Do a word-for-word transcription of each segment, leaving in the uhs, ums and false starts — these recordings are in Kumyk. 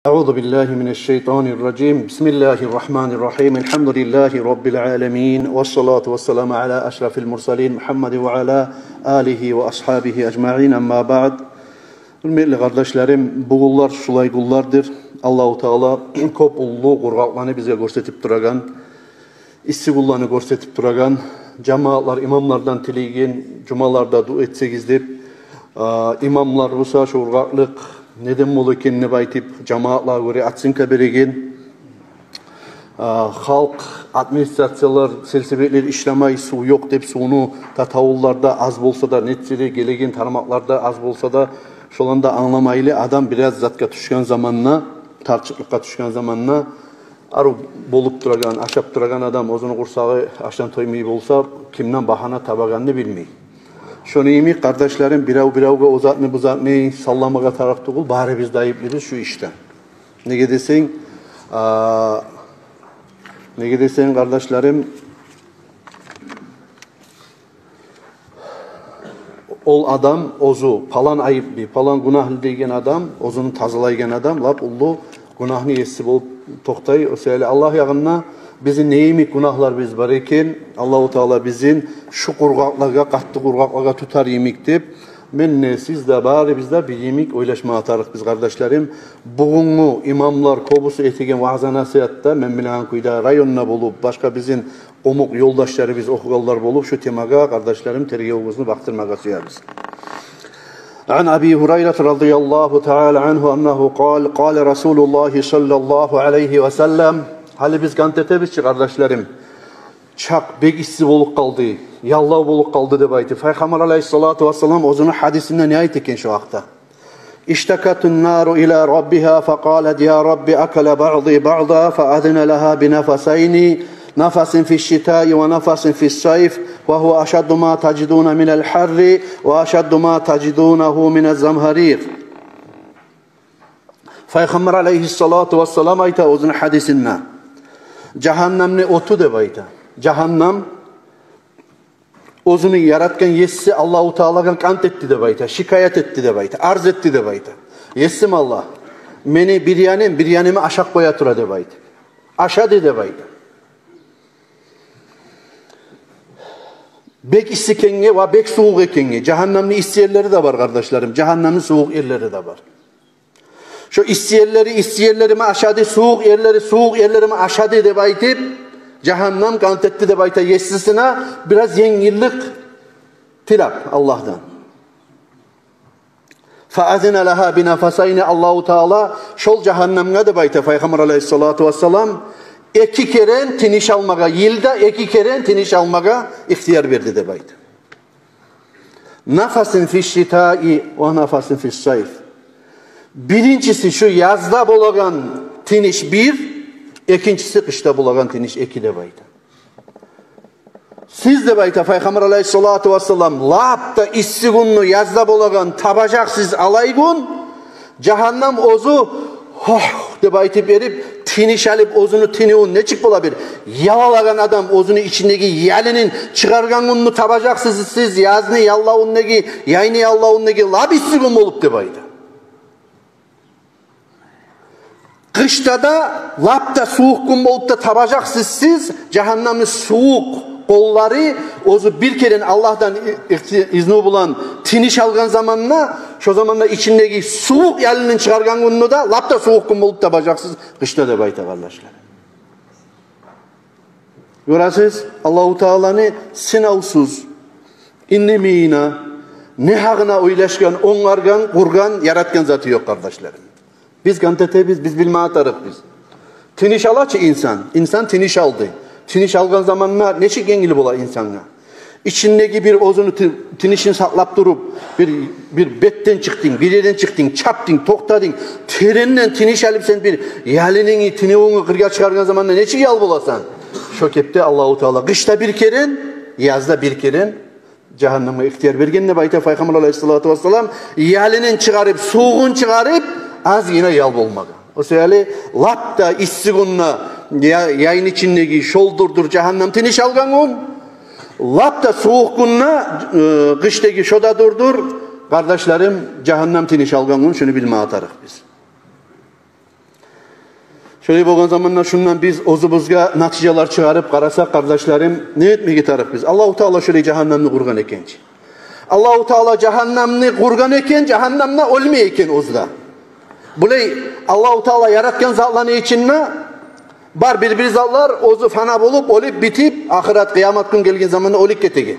أعوذ بالله من الشيطان الرجيم. بسم الله الرحمن الرحيم. الحمد لله رب العالمين. والصلاة والسلام على أشرف المرسلين محمد وعلى آله وأصحابه أجمعين. أما بعد. Гьюрметли къардашларым, бу гюнлер шулай гюнлердир. Аллагьу Таала кёп уллу къургъакъланы бизге гёрсетип турагъан, исси гюнлени гёрсетип турагъан, жамаатлар имамлардан тилейген, жумаларда дуа этсегиз деп, а, имамлар буса шо къургъакълыкъ неден бола экен деп айтып, жамаатлагъа гёре оценка береген. А, халкъ, администрациялар, сельсоветлер ишлемей, сув ёкъ деп, сувну татавулларда аз болса да, нетсе де, гелеген тармакъларда аз болса да, шоланы да англамайлы адам бираз затгъа тюшген заманда, тарчыкълыкъгъа тюшген заманда, арив болуп турагъан, ашап турагъан адам оьзюню къурсагъы ашдан тоймай болса, кимден багьана табагъанны билмей. Шону йимик, къардашларым, бирев биревге о затны, бу затны салламагъа тарыкъ тюгюл, барыбыз да айыплыбыз шу ишден. Неге десенг, а, неге десенг, къардашларым, ол адам оьзю палан айыплы, палан гюнагьлы деген адам, оьзюн тазалайгъан адам лап уллу гюнагьны еси болуп токътай. О саялы Аллагь ягъында бизин не йимик гюнагьларыбыз бар экен, Аллагьу Таала бизин шу къургъакълагъа, къатты къургъакълагъа тутар йимик деп, мен де, сиз де, барыбыз да бир йимик ойлашмагъа тарыкъбыз, къардашларым. Бугюнгю имамлар кёбюсю этеген ваъза-насигьатда, мен билеген кюйде, районда болуп, башгъа бизин къумукъ ёлдашларыбыз охугъанлар болуп, шу темагъа, къардашларым, тергевюбюзню бакъдырмагъа сюебиз. عن أبي هريرة رضي الله تعالى عنه أنه قال: قال رسول الله صلى الله عليه وسلم. Гьали биз кант этебиз чи, къардашларым, чакъ бек исси болуп къалды, яллав болуп къалды деп айтып, Пайхаммар алайгьиссалату вассалам оьзюню гьадисинде не айта экен шо гьакъда? اشتكت النار إلى ربها فقالت: يا رب، أكل بعضي بعضا، فأذن لها بنفسين، نفس في الشتاء ونفس في الصيف، وهو أشد ما تجدون من الحر وأشد ما تجدونه من الزمهرير. Пайхаммар алайгьиссалату вассалам айта оьзюню гьадисинде, жагьаннамны оту деп айта. Жагьаннам оьзюню яратгъан еси Аллагьу Таалагъа кант этди деп айта, шикаят этди деп айта, арз этди деп айта. Есим Аллагь, мени бир янымны, бир янымны ашап къоя тура деп айта. Ашады деп айта. Бек исси экенге ва бек сувукъ экенге. Жагьаннамны исси ерлери де бар, къардашларым, жагьаннамны сувукъ ерлери де бар. Шо исси ерлери исси ерлерими ашады, сувукъ ерлери сувукъ ерлерими ашады деп айтып, жагьаннам кант этди деп айта есисине, бираз енгиллик тилеп Аллагьдан. فأذن لها بنفسين, Аллагьу Таала шол жагьаннамгъа деп айта Пайхаммар алайгьиссалату вассалам, эки керен тыныш алмагъа, йылда эки керен тыныш алмагъа ихтияр берди деп айта. نفس في الشتاء ونفس في الصيف. Биринчиси шу язда болагъан тыныш бир, экинчиси къышда болагъан тыныш эки деп айта. Сиз деп айта Пайхаммар алайгьиссалату вассалам, лап да исси гюнню, язда болагъан, табажакъсыз алай гюн, жагьаннам оьзю «гьох» деп айтып берип, тыныш алып, оьзюню тынывун, нечик бола бир ялалагъан адам оьзюню ичиндеги ялынын чыгъаргъан гюнню табажакъсыз сиз, язны яллавундагъы, яйны яллавундагъы лап исси гюн болуп деп айта. Къышда да лап да сувукъ гюн болуп да табажакъсыз сиз, жагьаннамны сувукъ къоллары оьзю бир керен Аллагьдан и-, ихти-, изну булан тыныш алгъан заманда, шо заманда ичиндеги сувукъ ялынын чыгъаргъан гюнню де лап да сувукъ гюн болуп табажакъсыз къышда деп айта, къардашлар. Гёресиз, Аллагьу Тааланы сынавсуз, индемейине, негьакъына ойлашгъан, онгаргъан, къургъан, яратгъан заты ёкъ, къардашларым. Биз кант этебиз, биз билмеге тарыкъбыз. Тыныш ала чы инсан, инсан тыныш алды. Тыныш алгъан заманда нечик енгил бола инсангъа? Ичиндеги бир оьзюню ты-, тынышын сакълап туруп, бир, бир бетден чыкъдынг, бир ерден чыкъдынг, чапдынг, токътадынг, теренден тыныш алып, сен бир ялынынгны, тынывунгну къыргъа чыгъаргъан заманда нечик ял боласан? Шо кепде Аллагьу Таала къышда бир керен, язда бир керен жагьаннамгъа ихтияр берген деп айта Пайхаммар алайгьиссалату вассалам, ялынын чыгъарып, сувугъун чыгъарып, азгъына ял болмагъа. О саялы лап да исси гюнде я-, яйны ичиндеги шолдурдур жагьаннам тыныш алгъан гюн, лап да сувукъ гюнде, э, къышдагъы шо да дурдур, къардашларым, жагьаннам тыныш алгъан гюн, шуну билмеге тарыкъбыз. Шолай болгъан заманда шундан биз оьзюбюзге натижалар чыгъарып къарасакъ, къардашларым, не этмеге тарыкъ биз? Аллагьу Таала шолай жагьаннамны къургъан экен чи. Аллагьу Таала жагьаннамны къургъан экен, жагьаннамда оьлмей экен оьзю де. Булай Аллагьу Таала яратгъан затланы ичинде бар бир-бир затлар оьзю фана болуп, оьлюп, битип, ахырат, къыямат гюн гелген заманда оьлюп гетеген.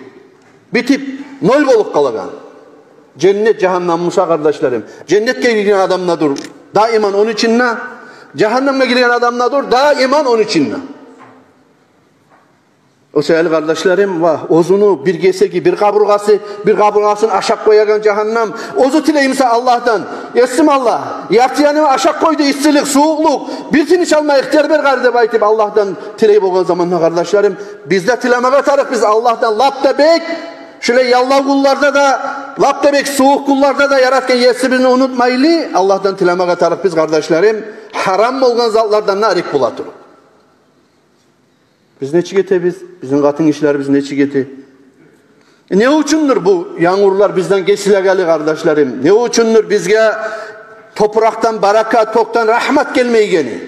Битип, ноль болуп къалагъан. Женнет, жагьаннам буса, къардашларым, женнетге гирген адам да дюр даиман ону ичинде, жагьаннамгъа гирген адам да дюр даиман ону ичинде. О саялы, къардашларым, ва оьзюню бир гесеги, бир къабургъасы, бир къабургъасын ашап къоягъан жагьаннам, оьзю тилей буса Аллагьдан: «Есим Аллагь, ярты яныма ашап къойду иссилик, сувукълукъ, бир тыныш алма ихтияр бер гьари», — деп айтып Аллагьдан тилей болгъан заманда, къардашларым, биз де тилемеге тарыкъ биз Аллагьдан лап да бек, шулай яллав гюнлерде де, лап да бек сувукъ гюнлерде де яратгъан Есибизни унутмайлы, Аллагьдан тилемеге тарыкъ биз, къардашларым, гьарам болгъан затлардан да арек бола туруп. Биз нечик этебиз? Бизин къатынгишилерибиз нечик эте? Э, не учундур бу янгурлар бизден гесилегенли, къардашларым? Не учундур бизге топуракъдан баракат, токъдан рагьмат гелмейгени?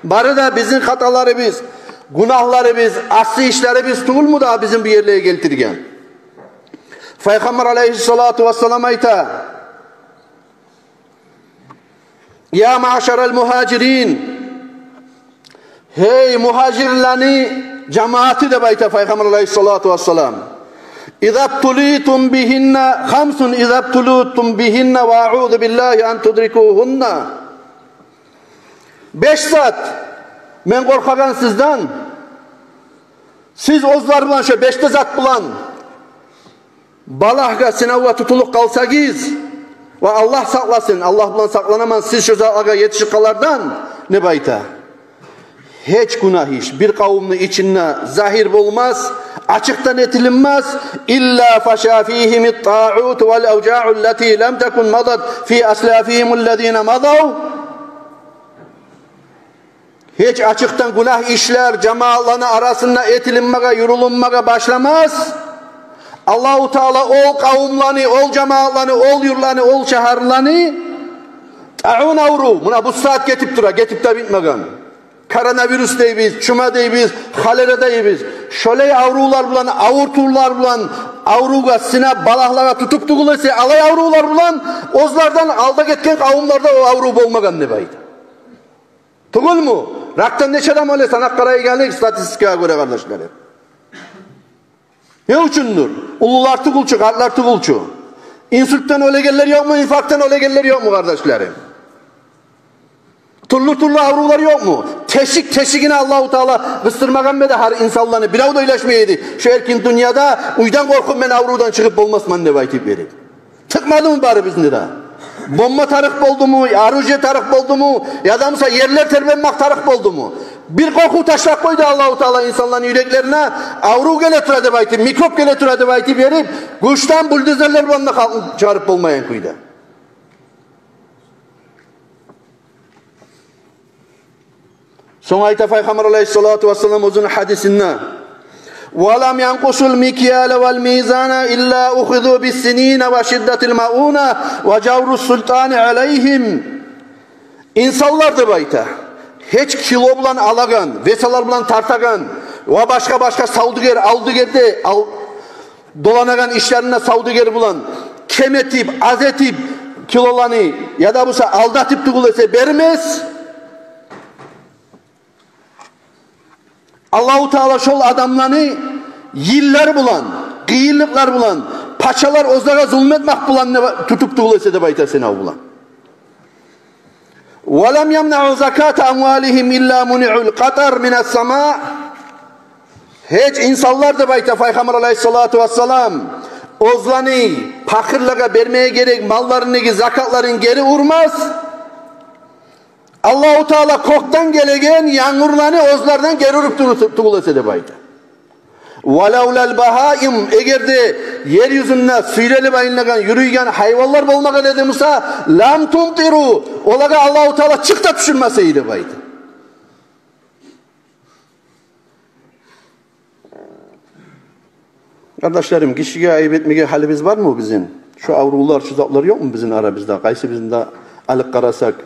Бары да бизин хаталарыбыз, гюнагьларыбыз, асси ишлерибиз тюгюлмю дагъы бизин бу ерлеге гелтирген? Пайхаммар алайгьиссалату вассалам айта: «Я маъшарал мугьажирин, гьей мугьажирлени жамааты», — деп айта Пайхаммар алайгьиссалату вассалам. «Изабтулитум бигьинна, хамсун изабтулитум бигьинна ва аъузу биллагьи ан тудрикугьунна». Беш зат мен къоркъагъан сизден. Сиз оьзлер булан, шо беш де зат булан балагьгъа, сынавгъа тутулуп къалсагъыз, ва Аллагь сакъласын, Аллагь булан сакъланаман сиз шо затлагъа етишип къалардан, деп айта. Гьеч гюнагь иш бир къавумну ичинде загьир болмас, ачыкъдан этилинмес, илла фаша фигьимит таъуту вал авжаъу ллати лам такун мадат фи аслафигьимул лазина мадав. Гьеч ачыкъдан гюнагь ишлер жамаатланы арасында этилинмеге, юрюлюнмеге башламас. Аллагьу Таала ол къавумланы, ол жамаатланы, ол юртланы, ол шагьарланы таъун аврув, муна бу сагьат гетип тура, гетип де битмеген, коронавирус дейбиз, чума дейбиз, холера дейбиз, шолай аврувлар булан, авуртувлар булан, аврувгъа, сынап, балагьлагъа тутуп тюгюл эсе, алай аврувлар булан оьзлерден алда гетген къавумларда о аврув болмагъан деп айта. Тюгюлмю? Ракдан нече адам оьле, санап къарайгъаныкъ статистикагъа гёре, къардашларым. Не учундур? Уллулар тюгюл чю, къартлар тюгюл чю. Инсультдан оьлегенлер ёкъму, инфарктдан оьлегенлер ёкъму, къардашларым? Тюрлю-тюрлю аврувлар ёкъму? Тешик-тешигине Аллагьу Таала къысдырмагъанмы эди гьар инсанланы? Бирев де ойлашмай эди шо эркин дюньяда, уьйден къоркъуп мен аврувдан чыгъып болмасман деп айтып берип. Тыкъмадымы барыбызны да? Бомба тарыкъ болдуму, оружие тарыкъ болдуму, яда буса ерлер тербенмек тарыкъ болдуму? Бир къоркъув ташлап къойду Аллагьу Таала инсанланы юреклерине, аврув геле тура деп айтып, микроб геле тура деп айтып берип, гючден бульдозерлер булан да халкъны чыгъарып болмайгъан кюйде. Сонг айта Пайхаммар алайгьиссалату вассалам оьзюню гьадисинде: «Ва лам янкъусул микьяла вал мизана илла ухизу биссинина ва шиддатил мауна ва жаврус султани алайгьим». Инсанлар, деп айта, гьеч кило булан алагъан, весалар булан тартагъан ва башгъа-башгъа савдюгер, алдыгерде ал-, доланагъан ишлеринде савдюгер булан кем этип, аз этип килоланы яда буса алдатып тюгюл эсе бермес. Аллагьу Таала шол адамланы йыллар булан, къыйынлыкълар булан, пачалар оьзлеге зулму этмек булан не ба-, тутуп тюгюл эсе, деп айта, сынав булан. «Ва лам ямнаъу заката амвалигьим илла муниъул къатар минас сама». Гьеч инсанлар, деп айта Пайхаммар алайгьиссалату вассалам, оьзлени пакъырлагъа бермеге герек малларындагъы закатларын гери урмас, Аллагьу Таала кёкден гелеген янгурланы оьзлерден гери уруп тур-, тюгюл эсе, деп айта. «Ва лавлал багьаим», эгер де ер юзюнде сюйрелип айланагъан, юрюйген гьайванлар болмагъан эди буса, «лам тумтиру», олагъа Аллагьу Таала чыкъ да тюшюрмес эди, деп айта. Къардашларым, гишиге айып этмеге гьалыбыз бармы бизин? Шо аврувлар, шо затлар ёкъму бизин арабызда? Къайсыбызны да алып къарасакъ,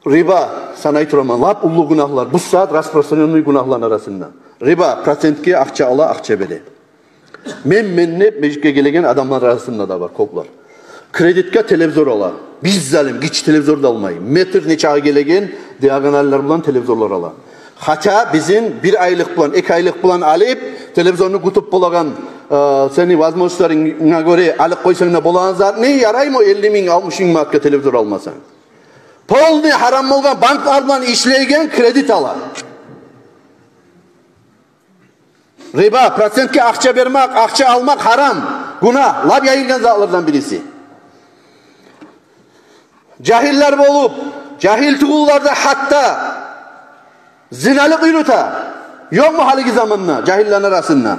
Риба, санай тураман, лап уллу гюнагьлар, бу сагьат распространённый гюнагьланы арасында. Риба, процентге акъча ала, акъча бере. Мен, мен деп межитге гелеген адамлар арасында да бар кёплер. Кредитге телевизор ала. Биз залим, гиччи телевизор да алмай. Метр нечагъа гелеген диагоналлар булан телевизорлар ала. Хотя бизин бир айлыкъ булан, эки айлыкъ булан алып, телевизорну кютюп болагъан, э, сени возможностларынга гёре алып къойсанг да болагъан затны, яраймы элли минг, алтмыш минг манатгъа телевизор алмасанг? Полный гьарам болгъан банклар булан ишлейген кредит ала. Риба, процентге акъча бермек, акъча алмакъ гьарам, гюнагь, лап яйылгъан затлардан бириси. Жагьиллер болуп, жагьил тюгюллер де гьатта зиналыкъ юрюте. Ёкъму гьалиги заманда жагьиллени арасында?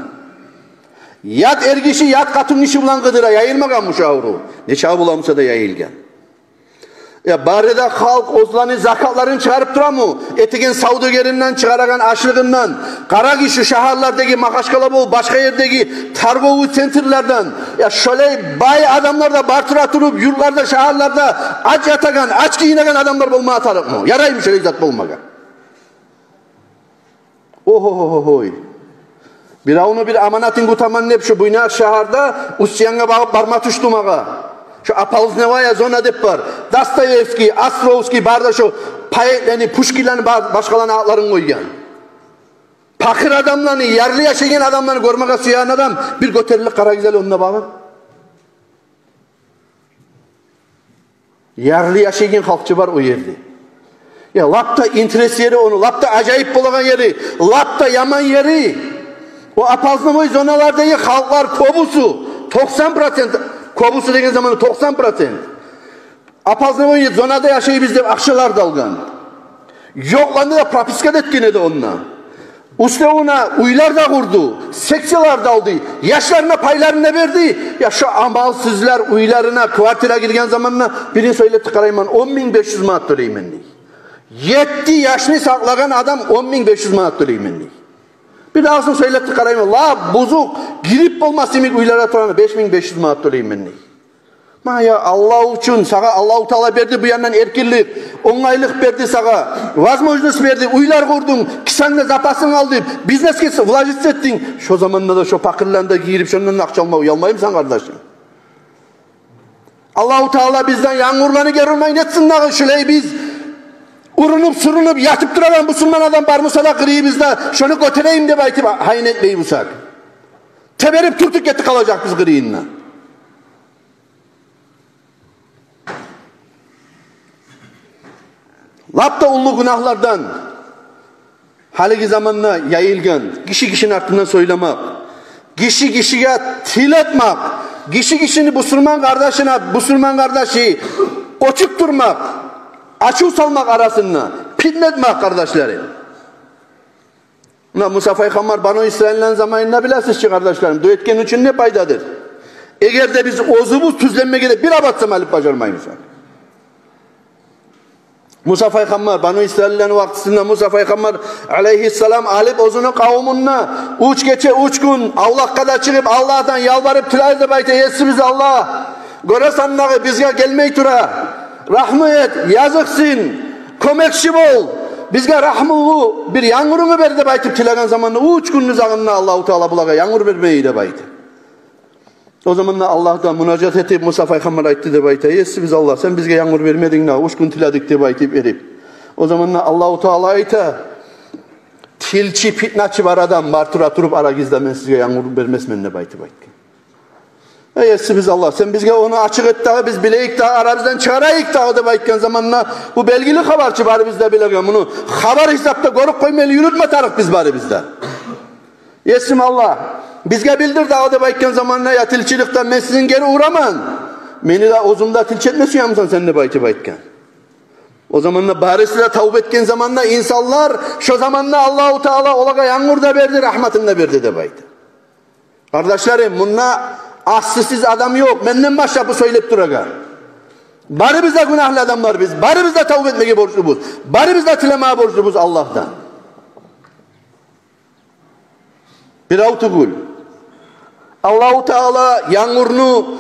Ят эргиши ят къатынгиши булан къыдыра, яйылмагъанмы шу аврув? Нечакъы боламыса да яйылгъан. Я, бары да халкъ оьзлени закатларын чыгъарып турамы? Этеген савдюгеринден, чыгъарагъан ашлыгъындан. Къарагъыз, шу шагьарлардагъы, Магьачкъала болуп, башгъа ердеги торговый центрлерден, я, шолай бай адамлар да бар тура туруп, юртларда, шагьарларда ач ятагъан, ач гийинеген адамлар болмагъа тарыкъмы? Яраймы шолай зат болмагъа? О-хо-хо-хо-хой. Биревню бир аманатын кютемен деп, шу Буйнакск шагьарда Усть-Янгъа багъып барма тюшдю магъа. Шу оползневая зона деп бар. Достоевский, Островский, бары да шу поэтлени, Пушкинлени, ба-, башгъаланы атларын къойгъан. Пакъыр адамланы, ярлы яшайгъан адамланы гёрмеге сюеген адам бир гётерилип къарагъыз гьали онда багъып. Ярлы яшайгъан халкъ чы бар о ерде. Я, лап да интерес ери ону, лап да ажайып болагъан ери, лап да яман ери. О оползневой зоналардагъы халкълар кёбюсю, токъсан процент, кёбюсю деген заманда токъсан процент, оползневой зонада яшайбыз деп акъчалар да алгъан. Ёкъланы да прописка да этген эди онда. Уьстевюне уьйлер де къурду, секциялар да алды, яшларына пайларын да берди. Я, шу амалсызлар уьйлерине квартира гирген заманда, бирин сёйлетди къарайман, он минг беш юз манат тёлеймен дей. Етти яшны сакълагъан адам он минг беш юз манат тёлеймен дей. Бирдагъысын сёйлетди къарайман, лап бузукъ, гирип болмас йимик уьйлере турагъан, беш минг беш юз манат тёлеймен дей. Ма, я Аллагь учун, сагъа Аллагьу Таала берди бу яндан эркинлик, онгайлыкъ берди сагъа, возможность берди, уьйлер къурдунг, кисангда запасынг къалды, бизнесге с-, вложиться этдинг. Шо заманда да шо пакъырланы да гийирип, шондан да акъча алма уялмаймысан, къардашым? Аллагьу Таала бизден янгурланы гери урмай нетсин дагъы, шулай биз урунуп-сюрюнюп ятып турагъан бусурман адам бармыса да къырыйыбызда, шону гётерейим деп айтып, гьайын этмей бусакъ, теберип тюртюп гетип къалажакъбыз къырыйында. Лап да уллу гюнагьлардан гьалиги заманда яйылгъан, гиши гишини артындан сёйлемек, гиши гишиге тил этмек, гиши гишини, бусурман къардашына бусурман къардашы, оьчюктюрмек, ачув салмакъ арасында, питне этмек, къардашларым. Муна Муса пайхаммар Бану Исраиллени заманында, билесиз чи, къардашларым, дуа этген учун не пайдадыр? Эгер де биз оьзюбюз тюзленмеге де бир абат сама алып бажармайбыз. Муса пайхаммар, Бану Исраиллени вакътисинде Муса пайхаммар алейгьиссалам алып оьзюню къавумуна уьч гече, уьч гюн авлакъгъа да чыгъып, Аллагьдан ялбарып тилей деп айта: «Есибиз Аллагь, гёресен дагъы, бизге гелмей тура. Рагьму эт, языкъсын, кёмекчи бол, бизге рагьмулу бир янгурунгну бер», — деп айтып тилеген заманда, уьч гюнню узагъында Аллагьу Таала булагъа янгур бермей деп айта. О заманда Аллагьгъа мунажат этип, Муса пайхаммар айтды деп айта: «Есибиз Аллагь, сен бизге янгур бермединг дагъы, уьч гюн тиледик», — деп айтып берип. О заманда Аллагьу Таала айта: «Тилчи, питначы бар адам бар тура туруп арагъызда, мен сизге янгур бермесмен», — деп айтып айтгъан. «Эй, есибиз Аллагь, сен бизге ону ачыкъ эт дагъы, биз билейик дагъы, арабыздан чыгъарайыкъ дагъы», — деп айтгъан заманда, бу белгили хабар чы, барыбыз да билеген, муну хабар гьисапда гёрюп къоймайлы юрютме тарыкъ биз барыбыз да. «Есим Аллагь, бизге билдир дагъы», — деп айтгъан заманда, «Я тилчиликден мен сизин гери ураман, мени де оьзюм де тилчи этме сюемисен сен?» — деп айтып айтгъан. О заманда барысы да тавба этген заманда инсанлар, шо заманда Аллагьу Таала олагъа янгур да берди, рагьматын да берди деп айта. Къардашларым, мунда асылсыз адам ёкъ, менден башлап бу сёйлеп турагъан. Барыбыз да гюнагьлы адамлар биз, барыбыз да тавба этмеге борчлубуз, барыбыз да тилемеге борчлубуз Аллагьдан. Бирев тюгюл. Аллагьу Таала янгурну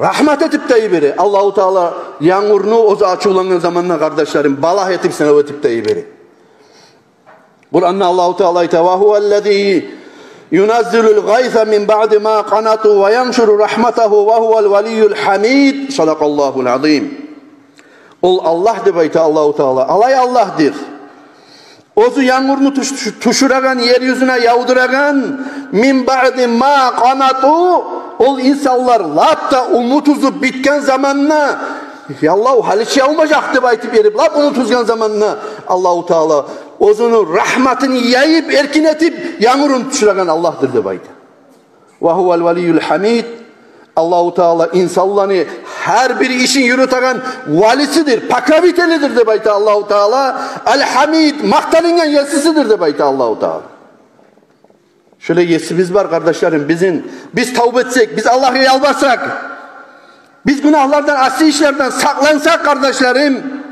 Рагьмат этип де йибере. Аллагьу Таала янгурну оьзю ачувлангъан заманда, къардашларым, балагь этип, сынав этип де йибере. Къуранда Аллагьу Таала айта: «Ва гьуваллази юназзилул гъайса мин баъди ма къанату ва яншуру рагьматагьу ва гьувал валийюл гьамид». Садакъаллагьул азим. Ол Аллагь, деп айта Аллагьу Таала, алай Аллагьдыр. Оьзю янгурну тюш-, тюшюреген, ер юзюне явдурагъан, мин баъди ма къанату, ол инсанлар лап да умут уьзюп битген заманда, я Аллагь, гьали чи явмажакъ деп айтып берип, лап умут уьзген заманда Аллагьу Таала оьзюню рагьматын яйып, эркин этип, янгурун тюшюреген Аллагьдыр деп айта. Ва гьувал валийюл гьамид. Аллагьу Таала инсанланы гьар бир ишин юрютеген валисидир, покровителидир деп айта Аллагьу Таала. Ал-гьамид, макъталынгъан есисидир деп айта Аллагьу Таала. Шолай есибиз бар, къардашларым, бизин. Биз тавба этсек, биз Аллагьгъа ялбарсакъ, биз гюнагьлардан, асий ишлерден сакълансакъ, къардашларым,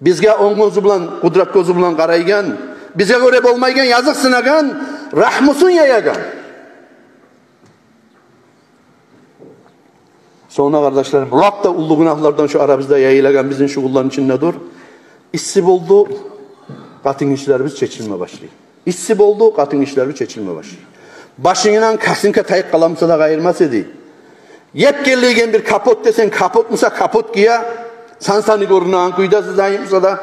бизге онг гёзю булан, къудрат гёзю булан къарайгъан, бизге гёре болмайгъан, языкъсынагъан, рагьмусун яягъан. Сонг, къардашларым, лап да уллу гюнагьлардан шу арабызда яйылагъан бизин шу гюнлени ичинде дюр. Исси болду, къатынгишилерибиз чечилме башлай. Исси болду, къатынгишилерибиз чечилме башлай. Башынгдан косынка тайып къала буса да къайырмас эди. Еп гелеген бир капот десенг, капот буса, капот гие. Сан-саны гёрюнеген кюйде, сиз айып буса да.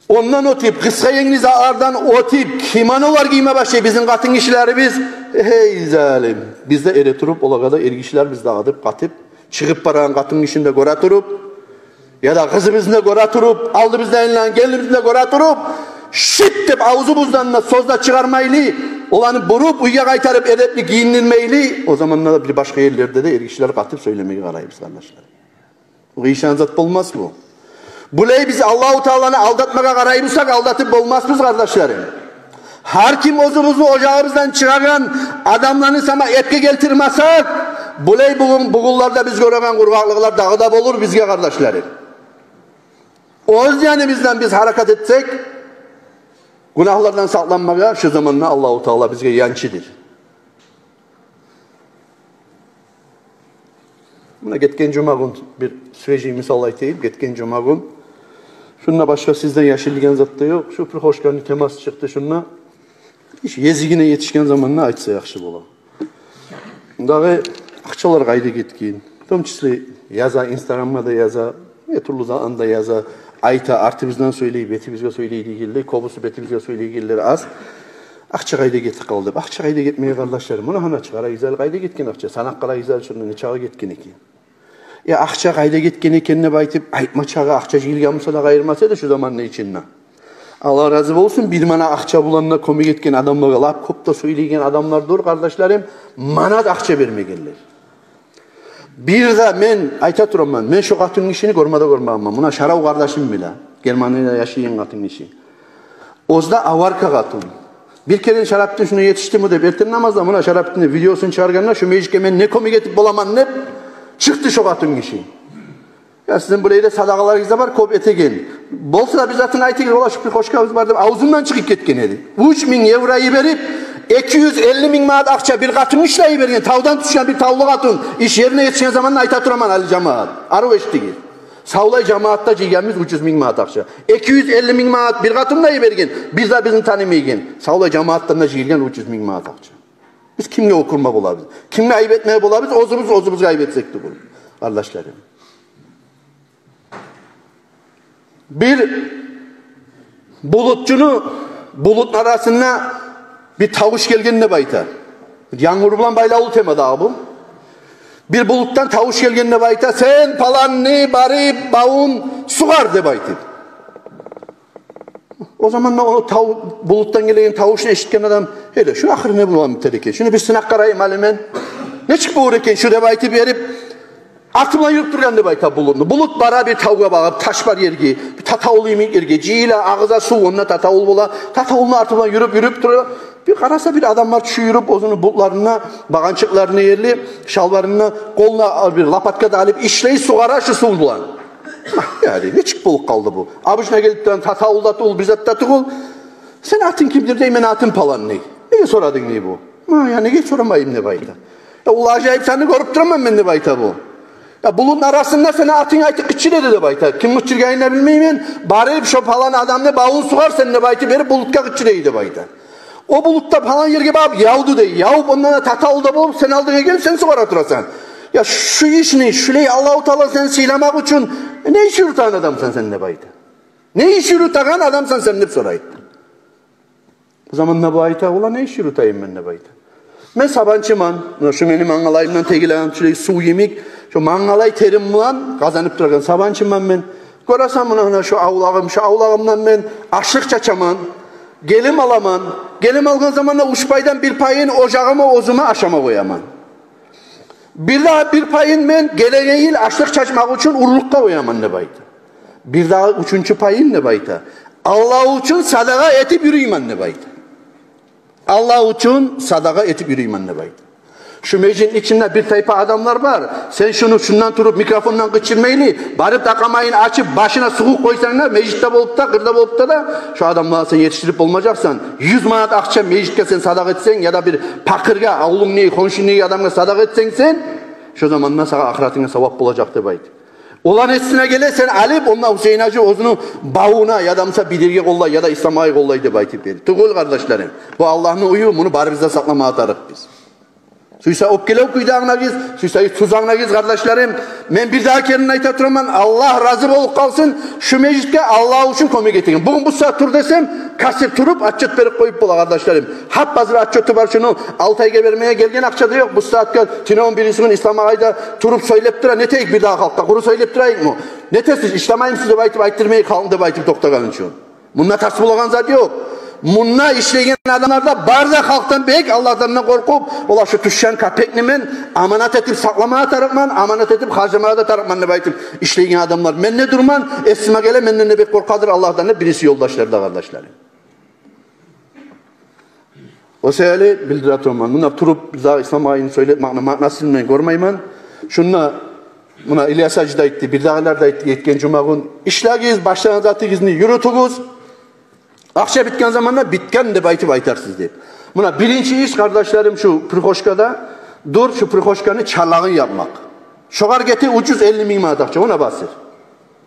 Ондан оьтюп, къысгъа енгли затлардан оьтюп, кимонолар гийме башлай бизин къатынгишилерибиз. Эй, залим! Биз де эретуруп, олагъа да эргишилербиз дагъы деп къатып, чыгъып барагъан къатынгишини де гёретуруп, яда къызыбызны да гёретуруп, алдыбызда айланагъан гелинибизни де гёретуруп, шип деп авзубуздан да сёз де чыгъармайлы, оланы буруп, уьйге къайтарып, эдепли гийиндирмейли, о заманда да бир башгъа ерлерде де эргишилер къатып сёйлемеге къарайбыз, къардашлар. Къыйышагъан зат болмас бу. Булай биз Аллагьу Тааланы алдатмагъа къарай бусакъ, алдатып болмасбыз, къардашларым. Гьар ким оьзюбюзню ожагъыбыздан чыгъагъан адамланы сама эпге гелтирмесек, булай бугюн, бугюнлерде биз гёреген къургъакълыкълар дагъы да болур бизге, къардашларым. Оьз яныбыздан биз гьаракат этсек, гюнагьлардан сакъланмагъа, шу заманда Аллагьу Таала бизге янчыдыр. Муна гетген жума гюн бир свежий мисал айтайым. Гетген жума гюн, шунда башгъа сизден яшырылгъан зат да ёкъ, шу прихожканы темасы чыкъды шунда. Иш езигине етишген заманда айтса яхшы бола. Дагъы акъчалар къайда гетген? В том числе яза, Инстаграмгъа да яза, не тюрлю заманда яза, айта, артыбыздан сёйлей, бетибизге сёйлей дегенлер, кёбюсю бетибизге сёйлейгенлер аз. Акъча къайда гетип къалды деп. Акъча къайда гетмей, къардашларым? Муна гьана чыгъарайыкъ гьали, къайда гетген акъча? Санап къарайыкъ гьали, шунда нечакъы гетген экен. Я, акъча къайда гетген экен деп айтып айтма чакъы, акъча жыйылгъан буса да къайырмас эди шу заманны ичинде. Аллагь рази болсун, бир манат акъча булан да кёмек этген адамлагъа лап кёп де сёйлейген адамлар дюр, къардашларым, манат акъча бермегенлер. Бир де мен айта тураман, мен шу къатынгишини гёрме де гёрмегенмен. Муна Шарав къардашым биле, Германияда яшайгъан къатынгиши. Оьзю де аварка къатын. Бир керен Шарапдин шуну етишдими деп, эртен намазда муна Шарапдинни видеосун чыгъаргъанда, шу межитге мен не кёмек этип боламан деп, чыкъды шу къатынгиши. Я, сизин булай да садагъаларыгъыз да бар, кёп этеген. Болса да бир затын айтыгъыз, валлагь, шу прихожкабыз бар деп, авзундан чыгъып гетген эди. Уьч минг евро йиберип, эки юз элли минг манат акъча бир къатын ишлей берген, тавдан тюшген бир тавлу къатын. Иш ерине етишген заманда айта тураман, гьали жамаат, арив эшитигиз. Савлай жамаатда жыйгъанбыз уьч юз минг манат акъча. Эки юз элли минг манат бир къатын да йиберген, бир де бизин танымайгъан. Савлай жамаатдан да жыйылгъан уьч юз минг манат акъча. Биз кимге оькюрме болабыз? Кимге айып этме болабыз? Оьзюбюз оьзюбюзге айып этсек тюгюл, къардашларым. Бир булутчуну, булутну арасында бир тавуш гелген деп айта. Янгур булан байлавлу тема дагъы бу. Бир булутдан тавуш гелген деп айта: «Сен паланны барып бавун сугъар», — деп айтып. О заманда о тав-, булутдан гелеген тавушну эшитген адам: «Гьели, шуну ахыры не булан битер экен? Шуну бир сынап къарайым гьали мен. Нечик болур экен шу?» — деп айтып берип, арты булан юрюп тургъан деп айта булутну. Булут бара бир тавгъа багъып, таш бар ерге, бир татавул йимик ерге, жыйыла, агъыза сув, онда татавул бола. Татавулну арты булан юрюп, юрюп тура. Бир къараса, бир адам бар, тюшюп, оьзюню бутларына, багъанчыкъларына ерли, шалбарына, къолуна бир лопатка да алып, ишлей, сугъара шу сув булан. Яни, нечик болуп къалды бу? Обычно гелип тургъан татавул да тюгюл, бир зат да тюгюл. «Сени атынг кимдир?» — дей. «Мени атым палан», — дей. «Неге сорадынг?» — дей бу. «Ма, я неге сорамайым?» — деп айта. «Я, уллу ажайып, сени гёрюп тураман мен», — деп айта бу. «Я, булутну арасында сени атынг айтып къычыра эди», — деп айта. «Ким къычыргъанын да билмеймен. Барып шо палан адамны бавун сугъар сен», — деп айтып берип, булутгъа къычыра эди деп айта. «О булут да палан ерге барып явду», — дей. «Явуп, ондан да татавул да болуп, сени алдынга гелип, сен сугъара турасан. Я, шу ишни, шулай Аллагьу Таала сени сыйламакъ учун не иш юрютеген адамсан сен?» — деп айта. «Не иш юрютеген адамсан сен?» — деп сорай. Бу заманда бу айта: «Ола, не иш юрютейим мен?» — деп айта. «Мен сабанчыман, муна шу мени мангалайымдан тёгюлеген шулай сув йимик, шу мангалай терим булан къазанып турагъан сабанчыман мен. Гёресен, муна, муна шу авлагъым, шу авлагъымдан мен ашлыкъ чачаман, гелим аламан. Гелим алгъан заманда уьч пайдан бир пайын ожагъыма, оьзюме ашама къояман. Бирдагъы бир пайын мен гелеген йыл ашлыкъ чачмакъ учун урлукъгъа къояман», — деп айта. «Бирдагъы уьчюнчю пайын, — деп айта, — Аллагь учун садагъа этип юрюймен», — деп айта. «Аллагь учун садагъа этип юрюймен», — деп айта. Шу межитни ичинде бир тайпа адамлар бар. Сен шуну шундан туруп, микрофондан къычырмайлы, барып, такъамайын ачып, башына сугъуп къойсанг да, межитде болуп да, къырда болуп да, да, шу адамлагъа сен етишдирип болмажакъсан. Юз манат акъча межитге сен садагъа этсенг, яда бир пакъыргъа, авлунгну, хоншунгну адамгъа садагъа этсенг сен, шо заманда сагъа ахыратынга савап болажакъ, — деп айта. — Оланы эсине геле, сен алып, онда Гьусейн-гьажи оьзюню бавуна, яда буса бир ерге къоллай, яда Исламгъа къоллай», — деп айтып берди. Тюгюл, къардашларым. Бу Аллагьны уью, муну барыбыз да сакъламагъа тарыкъбыз. Сюйсе оьпкелев кюйде англайгъыз, сюйсе тюз англайгъыз, къардашларым. Мен бирдагъы керен айта тураман, Аллагь рази болуп къалсын шу межитге Аллагь учун кёмек этеген. Бугюн бу сагьат тур десем, касир туруп, отчёт берип къоюп бола, къардашларым. Гьап-гьазир отчёту бар шуну, алты айгъа бермеге гелген акъча да ёкъ. Бу сагьатгъа, тюнегюн бирисигюн Исламгъа айта, туруп сёйлеп тура, не этейик бирдагъы халкъгъа, къуру сёйлеп турайыкъмы? Не этесиз, ишлемеймисиз деп айтып, айтдырмайыкъ халкъны деп айтып токътагъан учун. Мунда тарс болагъан зат ёкъ. Мунда ишлейген адамлар да бар да, халкъдан бек, Аллагьдан да къоркъуп, олар шу тюшген капекни мен аманат этип сакъламагъа тарыкъман, аманат этип харжламагъа да тарыкъман деп айтып ишлейген адамлар. Мен де дюрмен, эсиме геле, менден де бек къоркъадыр Аллагьдан деп бириси ёлдашлар да, къардашларым. О себепли билдире тураман. Муна туруп, бирдагъы Исламгъа сёйлеп, маъна, маънасын мен гёрмеймен. Шунда муна Ильяс-гьажи де айтды, бирдагъылар да айтды, гетген жумагюн: «Ишлегиз, башлагъан затыгъызны юрютюгюз. Акъча битген заманда битген деп айтып айтарсыз», — деп. Муна биринчи иш, къардашларым, шу прихожкада дюр, шу прихожканы чарлагъын япмакъ. Шогъар гете уьч юз элли минг манат акъча, она басыр.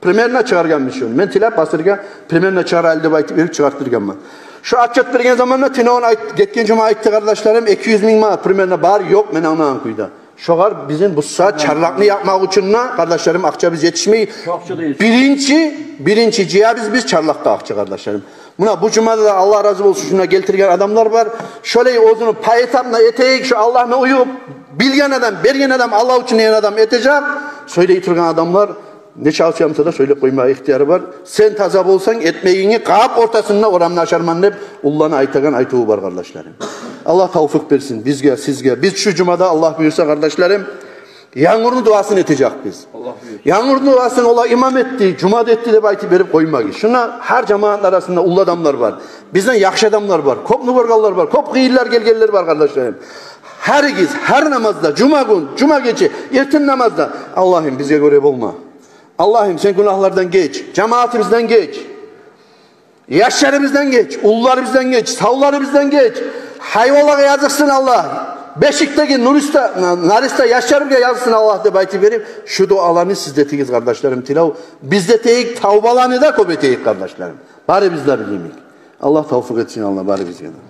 Примерно чыгъаргъанман шуну. Мен тилеп басыргъа, примерно чыгъарайлы деп айтып, берип чыгъартдыргъанман. Шу отчёт берген заманда, тюнегюн айт-, гетген жума айтды, къардашларым, эки юз минг манат примерно бар, ёкъ, мен англагъан кюйде. Шогъар бизин бу сагьат чарлакъны япмакъ учун да, къардашларым, акъчабыз етишмей. Шо акъча да етишмей. Биринчи, биринчи жыябыз биз чарлакъгъа акъча, къардашларым. Муна бу жумада да, Аллагь рази болсун, шунда гелтирген адамлар бар. Шолай оьзюню поэтапно этейик, шу Аллагьны уьюн билген адам, берген адам, Аллагь учун деген адам этежек. Сёйлей тургъан адамлар, нече алчамса да сёйлеп къоймагъа ихтияры бар. Сен таза болсанг, этмегинги къап ортасында орамны ашарман деп уллуланы айтагъан айтыву бар, къардашларым. Аллагь тавфикъ берсин бизге, сизге. Биз шу жумада, Аллагь буюрса, къардашларым, янгурну дуасын этежекбиз. Аллагь буюрса. Янгурну дуасын олай имам этди, жума да этди деп айтып берип къоймагъыз. Шунда гьар жамаатны арасында уллу адамлар бар. Бизден яхшы адамлар бар. Кёпню гёргенлер бар. Кёп къыйынлар гелгенлер бар, къардашларым. Гьаригиз, гьар намазда, жума гюн, жума гече, эртен намазда: «Аллагьым, бизге гёре болма. Аллагьым, сен гюнагьлардан геч, жамаатыбыздан геч, яшларыбыздан геч, уллуларыбыздан геч, савларыбыздан геч. Гьайванлагъа языкъсын, Аллагь. Бешикдеги нуриста, на-, нариста яшларыбызгъа языкъсын, Аллагь», — деп айтып берип, шу дуаланы сиз де этигиз, къардашларым, тилев. Биз де этейик, тавбаланы да кёп этейик, къардашларым. Барыбыз да билейик. Аллагь тавфикъ этсин, Аллагь, барыбызгъа да.